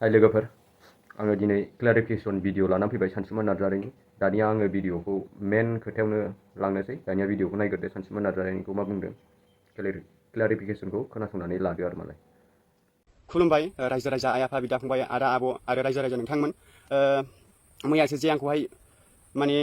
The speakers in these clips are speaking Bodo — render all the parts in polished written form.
हाय लोगोफोर आङो दिनै क्लारिफिकेसन भिडिअ लानानै फैबाय सानसुमा नार्जारिनि दानिया आङो भिडिअखौ मेन खोथायावनो लांनोसै दानिया भिडिअखौ नायग्रोदो सानसुमा नार्जारिनिखौ मा बुंदों क्लारिफिकेसनखौ खोनासंनानै लादो आरो मालाय खुलुमबाय रायजो राजा आइ आफा बिदा फंबाय आदा आब' आरो रायजो राजा नोंथांमोन मैयासो जे आंखौहाय माने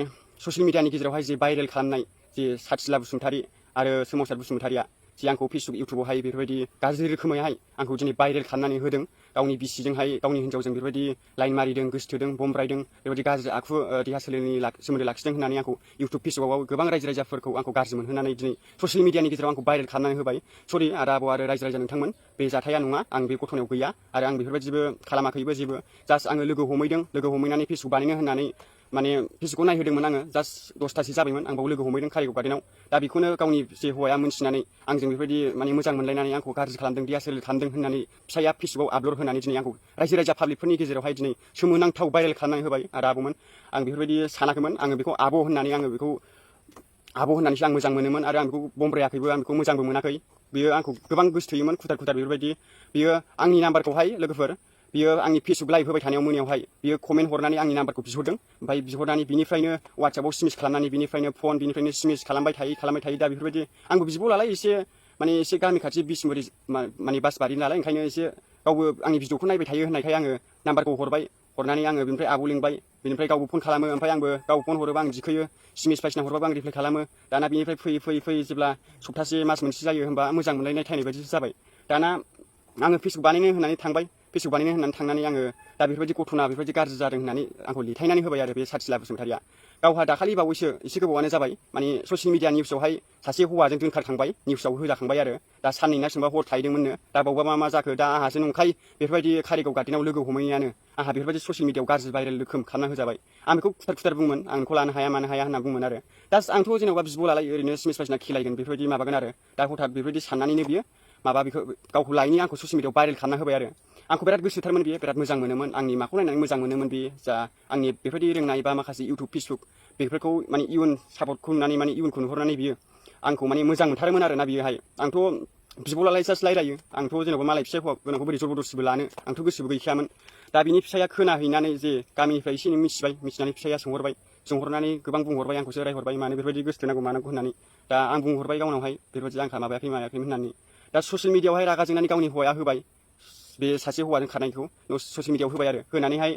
ससियेल मिडियानि गेजेरावहाय जे भाइरेल खालामनाय जे साथिला बसुमतारी आरो सोमावसार बसुमतारीया जे आंखौ फेसबुक इउटुबावहाय बेफोरबायदि गाज्रि रोखोमैहाय आंखौ दिनै भाइरेल खालामनानै होदों गावनि बिसिजोंहाय गावनि हिन्जावजों बेफोरबायदि लाइन मारिदों गोसोथोदों बमब्रायदों बेबायदि गाज्रि आखु देहा सोलेरनि सोमोन्दो लाखिदों होननानै आंखौ इउटुब फेसबुकआव गोबां रायजो राजाफोरखौ आंखौ गाज्रि मोनहोनानै दिनै ससियेल मिडियानि गेजेराव आंखौ भाइरेल खालामनानै होबाय सरि आदा आब' आरो रायजो राजा नोंथांमोन बे जाथाया नङा आं बे गथ'नायाव गैया आरो आं बेफोरबायदिबो खालामाखैबो जेबो जास्ट आङो लोगो हमैनानै फेसबुक बानायनो होननानै माने फेसबुकखौ नायहोदोंमोन आङो जास्ट 10थासो जाबायमोन आं बाव लोगो हमैदों कारिगाव गार्डेनाव दा बेखौनो गावनि जे हौवाया मोनथिनानै आंजों बेफोरबायदि माने मोजां मोनलायनानै आंखौ गाज्रि खालामदों देहा सोलेर खालामदों होननानै फिसाया फेसबुकआव आपल'ड होनानै दिनै आंखौ रायजो राजा पाब्लिकफोरनि गेजेरावहाय दिनै सोमोनांथाव भाइरेल खालामनानै होबाय आदा आब'मोन आं बेफोरबायदि सानाखैमोन आङो बेखौ आब' होननानै आब' होननानैसो आं मोजां मोनोमोन आरो आं बेखौ बमब्रायाखैबो आं बेखौ मोजांबो मोनाखै बियो आंखौ गोबां गोसो थोयोमोन खुथार बेफोरबायदि बियो आंनि नाम्बारखौहाय लोगोफोर बियो आंनि फेसबुक लाइभ होबाय थानायाव मोनायावहाय बियो कमेन्ट हरनानै आंनि नाम्बारखौ बिहरदों ओमफ्राय बिहरनानै बिनिफ्रायनो वाट्सएपआव सिमिस खालामनानै बिनिफ्रायनो फन बिनिफ्रायनो सिमिस खालामबाय थायो दा बेफोरबायदि आंबो बिब'लालाय एसे गामि खाथि बिसमुरि माने बासबारि नालाय ओंखायनो एसे गावबो आंनि भिडिअखौ नायबाय थायो होननायखाय आङो नाम्बारखौ हरनानै आङो बिनिफ्राय आब' लिंबाय बिनिफ्राय गावबो फन खालामो ओमफ्राय आंबो गाव फन हरोबा आं दिखोयो सिमिस बायसिना हरबाबो आं रिप्लाइ खालामो दाना बिनिफ्राय फैयै जेब्ला सप्तासे मास मोनसे जायो होनबा मोजां मोनलायनाय टाइम बायदिसो जाबाय दाना आङो फेसबुक बानायनो होननानै थांनानै आङो दा बेफोरबायदि गथ'ना बेफोरबायदि गाज्रि जादों होननानै आंखौ लिरथायनानै होबाय आरो बे साथिला बसुमतारीया गावहा दाखालि बावैसो एसे गोबावानो जाबाय माने ससियेल मिडिया निउसावहाय सासे हौवाजों दोनखारखांबाय निउसाव होजाखांबाय आरो दा साननै ना सोंबा हर थाहैदोंमोननो दा बावबा मा जाखो दा आंहासो नंखाय बेफोरबायदि कारिगाव गार्डेनाव लोगो हमैनायानो आंहा बेफोरबायदि ससियेल मिडियाआव गाज्रि भाइरेल रोखोम खालामना होजाबाय आं बेखौ खुथार बुंमोन आं बेखौ लानो हाया मानो हाया होनना बुंमोन आरो दा आंथ' जेनेबा बिब'लालाय ओरैनो सिमिस बायसिना खेलायगोन बेफोरबायदि माबागोन आरो दा हथात बेफोरबायदि साननानैनो बियो बेखौ गावखौ लायैनि आंखौ ससियेल मिडियाआव भाइरेल खालामना होबाय आरो आंखौ बिराद गोसोथारमोन बियो बिराद मोजां मोनोमोन आंनि माखौ नायनानै मोजां मोनोमोन बे जा आंनि बेफोरबायदि रोंनाय बा माखासे इउटुब फेसबुक बेफोरखौ माने इयुन सापर्टखौ नुनानै माने इयुनखौ नुहुरनानै बियो आंखौ माने मोजां मोनथारोमोन आरोना बियोहाय आंथ' बिब'लालाय जास्ट रायलायो आंथ' जेनेबा मालाय फिसाय हौवा गोनांखौ बोरै जबरदस्तिबो लानो आंथ' गोसोबो गैखायामोन दा बिनि फिसाया खोनाहैनानै जे गामिनिफ्राय एसे एनै मिथिनानै फिसाया सोंहरनानै गोबां बुंहरबाय आंखौसो रायहरबाय मानो बेफोरबायदि गोसोथोनांगौ मानांगौ होननानै दा आं बुंहरबाय गावनावहाय बेफोरबायदि आंखा माबायाखै होननानै दा ससियेल मिडियाआवहाय रागा जोंनानै गावनि हौवाया होबाय बे सासे हौवाजों खारनायखौ ससियेल मिडियाआव होबाय आरो होनानैहाय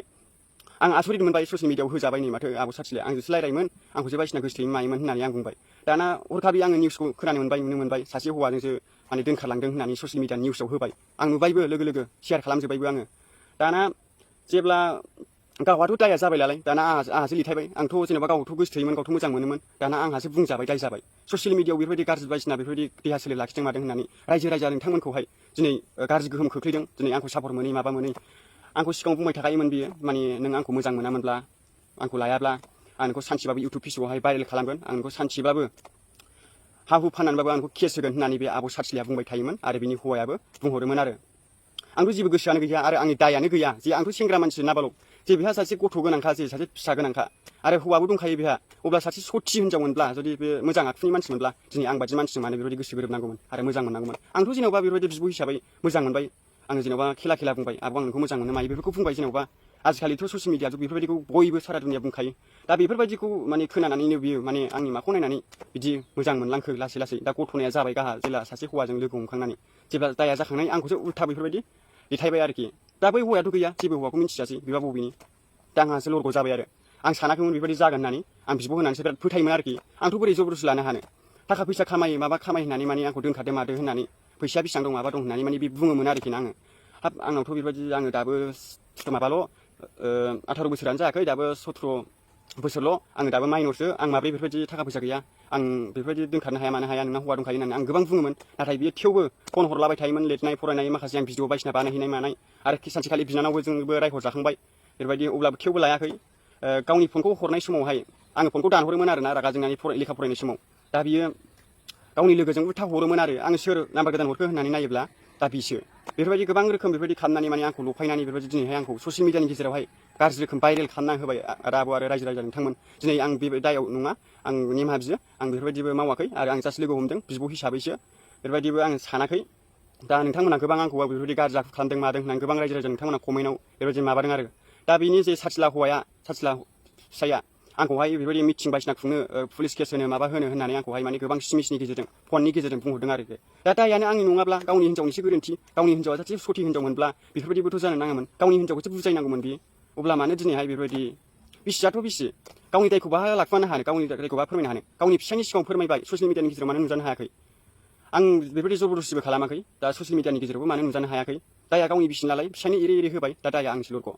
आं आसरित मोनबाय ससियेल मिडियाआव होजाबाय नै माथो आब' साथिलाया आंजोंसो रायलायोमोन आंखौसो बायदिसिना गोसोथोयोमोन मायोमोन होननानै आं बुंबाय दाना हरखाबै आङो निउसखौ नुनो मोनबाय सासे हौवाजोंसो माने दोनखारलांदों होननानै ससियेल मिडिया निउसाव होबाय आं नुबायबो लोगो शेयार खालामजोब्बायबो आङो दाना जेब्ला गावहाथ' दाया जाबाय नालाय दाना आंहासो लिरथायबाय आंथ' जेनेबा गावथ' गोसोथोयोमोन गावथ' मोजां मोनोमोन दाना आंहासो बुंजाबाय दाय जाबाय ससियेल मिडियाआव बेफोरबायदि गाज्रि बायदिसिना बेफोरबायदि देहा सोलेर लाखिदों मादों होननानै रायजो राजा नोंथांमोनखौहाय दिनै गाज्रि गोहोम खोख्लैदों दिनै आंखौ सापर्ट मोनै माबा मोनै आंखौ सिगाङाव बुंबाय थाखायोमोन बियो माने नों आंखौ मोजां मोनामोनब्ला आंखौ लायाब्ला आं नोंखौ सानसेबाबो इउटुब फेसबुकआवहाय भाइरेल खालामगोन आं नोंखौ सानसेबाबो हा हु फाननानैबाबो आंखौ केस होगोन होननानै बे आब' साथिलाया बुंबाय थायोमोन आरो बिनि हौवायाबो बुंहरोमोन आरो आंथ' जेबो गोसोआनो गैया आरो आंनि दायानो गैया जे आंथ' सेंग्रा मानसि नाबालक जे बेहा सासे गथ' गोनांखा जे सासे फिसा गोनांखा आरो हौवाबो दंखायो बेहा अब्ला सासे सथि हिनजाव मोनब्ला जुदि बे मोजां आखुनि मानसि मोनब्ला दिनै आं बादि मानसिजों माने बेबायदि गोसो गोरोबनांगौमोन आरो मोजां मोननांगौमोन आंथ' जेनेबा बेबायदि बिब' हिसाबै मोजां मोनबाय आङो जेनेबा खेला बुंबाय आब' आं नोंखौ मोजां मोनो मायो बेफोरखौ बुंबाय जेनेबा आजिखालिथ' ससियेल मिडिया जुग बेफोरबायदिखौ बयबो सारा दुनिया बुंखायो दा बेफोरबायदिखौ माने खोनानानैनो बियो माने आंनि माखौ नायनानै बिदि मोजां मोनलांखो लासै दा गथ'नाया जाबाय गाहा जेला सासे हौवाजों लोगो हमखांनानै जेब्ला दाया जाखांनाय आंखौसो उल्था बेफोरबायदि लिरथायबाय आरोखि दा बै हौवायाथ' गैया जेबो हौवाखौ मिन्थियासै बेबा बबेनि दा आंहासो लरग' जाबाय आरो आं सानाखैमोन बेबायदि जागोन होननानै आं बिब' होनानैसो बिराद फोथायोमोन आरोखि आंथ' बोरै जबरदस्ति लानो हानो थाखा फैसा खामायो होननानै माने आंखौ दोनखारदो मादो होननानै फैसाया बेसेबां दं माबा दं होननानै माने बे बुङोमोन आरोखि ना आङो हाब आंनावथ' बेबायदि आङो दाबो माबाल' 18 बोसोरानो जायाखै दाबो 17 बोसोरल' आङो दाबो माइनरसो आं माब्रै बेफोरबायदि थाखा फैसा गैया आं बेफोरबायदि दोनखारनो हाया मानो हाया नोंना हौवा दंखायो होननानै आं गोबां बुङोमोन नाथाय बियो थेवबो फन हरलाबाय थायोमोन लिरनाय फरायनाय माखासे आं भिडिअ बायदिसिना बानायहैनाय मानाय आरो सानसेखालि बिनानावबो जोंबो रायहरजाखांबाय बेबायदि अब्लाबो थेवबो लायाखै गावनि फनखौ हरनाय समावहाय आङो फनखौ दानहरोमोन आरोना रागा जोंनानै लेखा फरायनाय समाव दा बियो गावनि लोगोजों उल्था हरोमोन आरो आं सोर नाम्बार गोदान हरखो होननानै नायोब्ला दा बिसो बेफोरबायदि गोबां रोखोम बेफोरबायदि खालामनानै माने आंखौ लफायनानै बेफोरबायदि दिनैहाय आंखौ ससियेल मिडियानि गेजेरावहाय गाज्रि रोखोम भाइरेल खालामना होबाय आब' आरो रायजो राजा नोंथांमोन दिनै आं बे दायाव नङा आं निमाहा बियो आं बेफोरबायदिबो मावाखै आरो आं जास्ट लोगो हमदों बिब' हिसाबैसो बेफोरबायदिबो आं सानाखै दा नोंथांमोना गोबां आंखौ बेफोरबायदि गाज्रि आखु खालामदों मादों होननानै गोबां रायजो राजा नोंथांमोना कमेन्टआव बेबायदि माबादों आरो दा बिनि जे साथिला फिसाया आंखौहाय बेबायदि मिटिं बायदिसिना खुंनो पुलिस केस होनो माबा होनो होननानै आंखौहाय माने गोबां सिमिसनि गेजेरजों फननि गेजेरजों बुंहरदों आरो दा दायानो आंनि नङाब्ला गावनि हिन्जावनिसो गोरोन्थि गावनि हिन्जावा सासे सथि हिन्जाव मोनब्ला बेफोरबायदिबोथ' जानो नाङामोन गावनि हिन्जावखौसो बुजायनांगौमोन बियो अब्ला मानो दिनैहाय बेबायदि बिसियाथ' बिसि गावनि दायखौ बाहा लाखुमानो हानो गावनि दायखौ बाहा फोरमायनो हानो गावनि फिसायनि सिगाङाव फोरमायबाय ससियेल मिडियानि गेजेराव मानो नुजानो हायाखै आं बेबायदि जबरदस्तिबो खालामाखै दा ससियेल मिडियानि गेजेरावबो मानो नुजानो हायाखै दाया गावनि बिसि नालाय फिसायनि एरै एरै होबाय दा दाया आंनिसो लरग'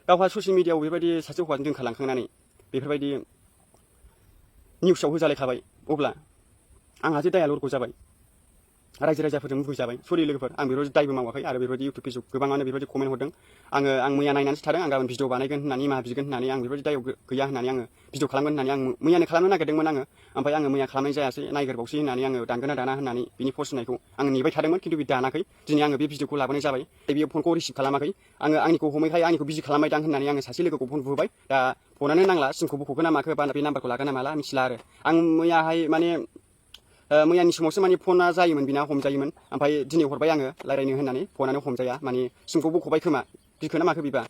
गावहा ससियेल मिडियाआव बेबायदि सासे हौवाजों दोनखारलांखांनानै बेफोरबायदि निउसआव होजालायखाबाय अब्ला आंहासो दाया लरग' जाबाय रायजो राजाफोरजों मुगैजाबाय सरि लोगोफोर आं बेबायदि दायबो मावाखै आरो बेबायदि इउटुब फेसबुक गोबाङानो बेबायदि कमेन्ट हरदों आं मैया नायनानैसो थादों आं गाबोन भिडिअ बानायगोन होननानै निमाहा बिगोन होननानै आं बेबायदि दायाव गैया होननानै आङो भिडिअ खालामगोन होननानै आं मैयानो खालामनो नागिरदोंमोन आङो ओमफ्राय आङो मैया खालामनाय जायासै नायगोरबावसै होननानै आङो दानगोना दाना होननानै बिनि पस्ट होनायखौ आं नेबाय थादोंमोन खिन्थु बि दानाखै दिनै आङो बे भिडिअखौ लाबोनाय जाबाय बे फनखौ रिसिभ खालामाखै आङो आंनिखौ हमैखाय आंनिखौ बिजि खालामबाय दां होननानै आङो सासे लोगोखौ फन बुबाय दा फनानो नांला सिमखौ बख'गोन ना माखो बा बे नाम्बारखौ लागोन ना माला मिथिला आरो आं मैयाहाय माने मैयानि समावसो माने फना जायोमोन बिना हमजायोमोन ओमफ्राय दिनै हरबाय आङो रायलायनो होननानै फनानो हमजाया माने सिमखौ बख'बाय खोमा बिखो ना माखो बिबा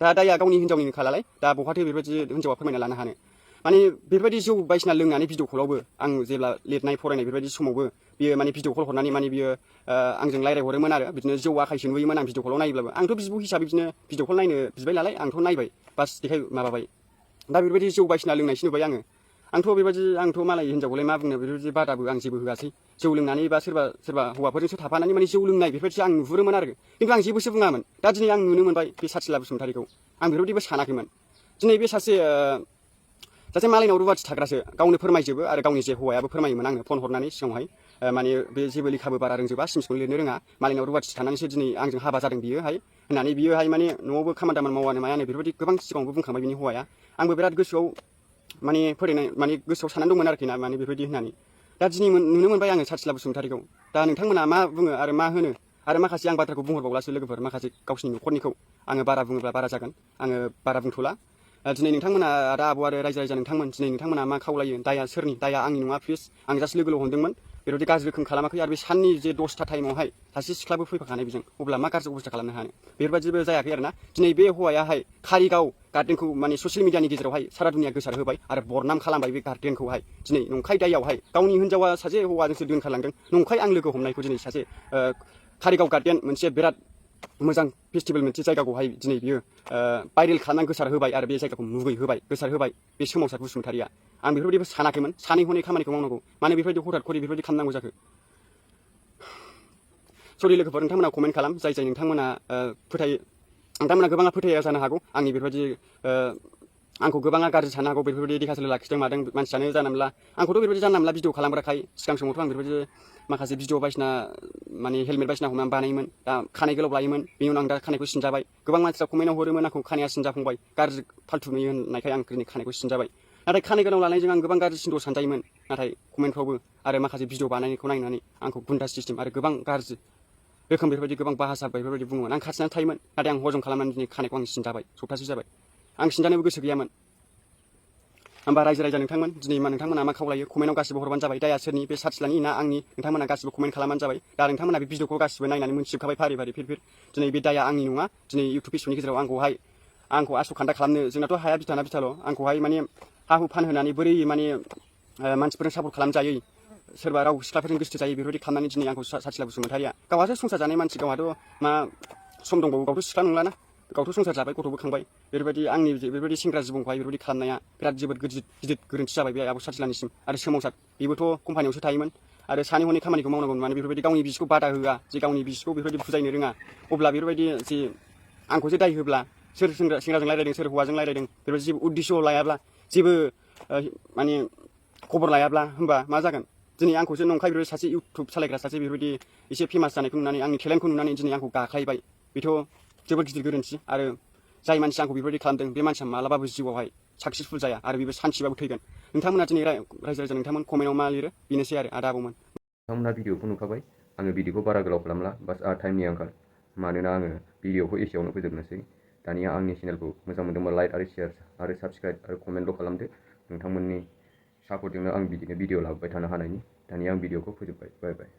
दा दाया गावनि हिन्जावनिनो खालालाय दा बहाथो बेबायदि हिन्जावा फोरमायना लानो हानो माने बेफोरबायदि जौ बायदिसिना लोंनानै भिडिअ कलावबो आं जेब्ला लिरनाय फरायनाय बेबायदि समावबो बियो माने भिडिअ कल हरनानै माने बियो आंजों रायलायहरोमोन आरो बिदिनो जौ आखाइसो नुयोमोन आं भिडिअ कलाव नायोब्लाबो आंथ' बिब' हिसाबै बिदिनो भिडिअ कल नायनो बिबाय नालाय आंथ' नायबाय बास देखाय माबाबाय दा बेबायदि जौ बायदिसिना लोंनायसो नुबाय आंथ' बेबायदि आंथ' मालाय हिन्जावखौलाय मा बुंनो बेबायदि बादाबो आं जेबो होआसै जौ लोंनानै बा सोरबा हौवाफोरजोंसो थाफानानै माने जौ लोंनाय बेफोरबायदि आं नुहुरोमोन आरो खिन्थु आं जेबोसो बुङामोन दा दिनै आं नुनो मोनबाय बे साथिला बसुमतारीखौ आं बेफोरबायदिबो सानाखैमोन दिनै बे सासे मालायनाव रुवाथि थाग्रासो गावनो फोरमायजोबो आरो गावनि जे हौवायाबो फोरमायोमोन आंनो फन हरनानै सिगाङावहाय माने बे जेबो लेखाबो बारा रोंजोबा सिमखौनो लिरनो रोङा मालायनाव रुवाथि थानानैसो दिनै आंजों हाबा जादों बियोहाय होननानै बियोहाय माने न'आवबो खामानि दामानि मावानो मायानो बेफोरबायदि गोबां सिगाङावबो बुंखांबाय बिनि हौवाया आंबो बिराद गोसोआव माने फोथायनाय माने गोसोआव साननानै दंमोन आरोखि ना माने बेबायदि होननानै दा दिनै नुनो मोनबाय आङो साथिला बसुमतारीखौ दा नोंथांमोना मा बुङो आरो मा होनो आरो माखासे आं बाथ्राखौ बुंहरबावलासो लोगोफोर माखासे गावसिनि न'खरनिखौ आङो बारा बुङोब्ला बारा जागोन आङो बारा बुंथ'ला दिनै नोंथांमोना आदा आब' आरो रायजो राजा नोंथांमोन दिनै नोंथांमोना मा खावलायो दाया सोरनि दाया आंनि नङा प्लिज आं जास्ट लोगोल' हमदोंमोन बेबायदि गाज्रि रोखोम खालामाखै आरो बे साननि जे 10था टाइमावहाय सासे सिख्लाबो फैफाखानाय बेजों अब्ला मा गाज्रि अबस्था खालामनो हानो बेफोरबायदिबो जायाखै आरोना दिनै बे हौवायाहाय कारिगाव गार्डेनखौ माने ससियेल मिडियानि गेजेरावहाय सारा दुनिया गोसार होबाय आरो बरनाम खालामबाय बे गार्डेनखौहाय दिनै नंखाय दायावहाय गावनि हिन्जावा सासे हौवाजोंसो दोनखारलांदों नंखाय आं लोगो हमनायखौ दिनै सासे कारिगाव गार्डेन मोनसे बिराद मोजां फेस्टिभेल मोनसे जायगाखौहाय दिनै बियो भाइरेल खालामनानै गोसार होबाय आरो बे जायगाखौ मुगै होबाय गोसार होबाय बे सोमावसार बसुमतारीया आं बेफोरबायदिबो सानाखैमोन सानै हनै खामानिखौ मावनांगौ माने बेफोरबायदि हथात खरि बेफोरबायदि खालामनांगौ जाखो सरि लोगोफोर नोंथांमोना कमेन्ट खालाम जाय नोंथांमोना फोथायो नोंथांमोना गोबाङा फोथाया जानो हागौ आंनि बेफोरबायदि आंखौ गोबाङा गाज्रि साननो हागौ बेफोरबायदि देहा सोलेर लाखिदों मादों मानसियानो जानला मोनला आंखौथ' बेफोरबायदि जानला मोनला भिडिअ खालामग्राखाय सिगां समावथ' आं बेफोरबायदि माखासे भिडिअ बायदिसिना माने हेलमेट बायदिसिना हमनानै बानायोमोन दा खानाय गोलाव लायोमोन बेनि उनाव आं दा खानायखौ सिनजाबाय गोबां मानसिफ्रा कमेन्टआव हरोमोन आंखौ खानाया सिनजाफंबाय गाज्रि फाल्थु नुयो होननायखाय आं दिनै खानायखौ सिनजाबाय नाथाय खानाय गोलाव लानायजों आं गोबां गाज्रि सिनल' सानजायोमोन नाथाय कमेन्टफ्रावबो आरो माखासे भिडिअ बानायनायखौ नायनानै आंखौ गुन्दा सिस्टेम आरो गोबां गाज्रि रोखोम बेफोरबायदि गोबां भाषा बेफोरबायदि बुङोमोन आं खाथिनानै थायोमोन नाथाय आं हजम खालामनानै दिनै खानायखौ आं सिनजाबाय सप्तासे जाबाय आं सिनजानोबो गोसो गैयामोन होमबा रायजो राजा नोंथांमोन दिनै नोंथांमोना मा खावलायो कमेन्टआव गासिबो हरबानो जाबाय दाया सोरनि बे साथिलानि ना आंनि नोंथांमोना गासिबो कमेन्ट खालामबानो जाबाय दा नोंथांमोना बे भिडिअखौ गासिबो नायनानै मोनथिजोबखाबाय फारि फारि फिर दिनै बे दाया आंनि नङा दिनै इउटुब फेसबुकनि गेजेराव आंखौ आस'खान्दा खालामनो जोंनाथ' हाया बिथाना बिथाल' आंखौहाय माने हा हु फानहोनानै बोरै माने मानसिफोरजों सापर्ट खालामजायै सोरबा राव सिख्लाफोरजों गोसो जायो बेफोरबायदि खालामनानै दिनै आंखौ साथिला बसुमतारीया गावहासो संसार जानाय मानसि गावहाथ' मा सम दंबावो गावथ' सिख्ला नंलाना गावथ' संसार जाबाय गथ'बो खांबाय बेफोरबायदि आंनि बेफोरबायदि सेंग्रा जिबनखौहाय बेफोरबायदि खालामनाया बिराद जोबोद गिदिर गोरोन्थि जाबाय बे आब' साथिलानिसिम आरो सोमावसार बेबोथ' कम्पानियावसो थायोमोन आरो सानै हनै खामानिखौ मावनांगौ माने बेफोरबायदि गावनि बिसिखौ बादा होआ जे गावनि बिसिखौ बेफोरबायदि बुजायनो रोङा अब्ला बेफोरबायदि जे आंखौसो दाय होब्ला सोर सेंग्राजों रायलायदों सोर हौवाजों रायलायदों बेफोरबायदि जेबो उद्देश्य लायाब्ला जेबो माने खबर लायाब्ला होमबा मा जागोन दिनै आंखौसो नंखाय बेफोर सासे इउटुब सालायग्रा सासे बेफोरबायदि एसे फेमास जानायखौ नुनानै आंनि टेलेन्टखौ नुनानै दिनै आंखौ गाख्लायबाय बेथ' जोबोद गिदिर गोरोन्थि आरो जाय मानसिया आंखौ बेफोरबायदि खालामदों बे मानसिया मालाबाबो जिउआवहाय साक्सेसफुल जाया आरो बेबो सानसेबाबो थैगोन नोंथांमोना दिनै रायजो राजा नोंथांमोन कमेन्टआव मा लिरो बेनोसै आरो आबौमोन नोंथांमोना भिडिअखौ नुखाबाय आङो भिडिअखौ बारा गोलाव खालामला बास टाइमनि आंखाल मानोना आङो भिडिअखौ एसेयावनो फोजोबनोसै दानिया आंनि चेनेलखौ मोजां मोनदोंबा लाइक आरो शेयार आरो साबस्क्राइब आरो कमेन्टल' खालामदो नोंथांमोननि सापर्टजोंनो आं बिदिनो भिडिअ लाबोबाय थानो हानायनि दानिया आं भिडिअखौ फोजोबबाय बाय बाय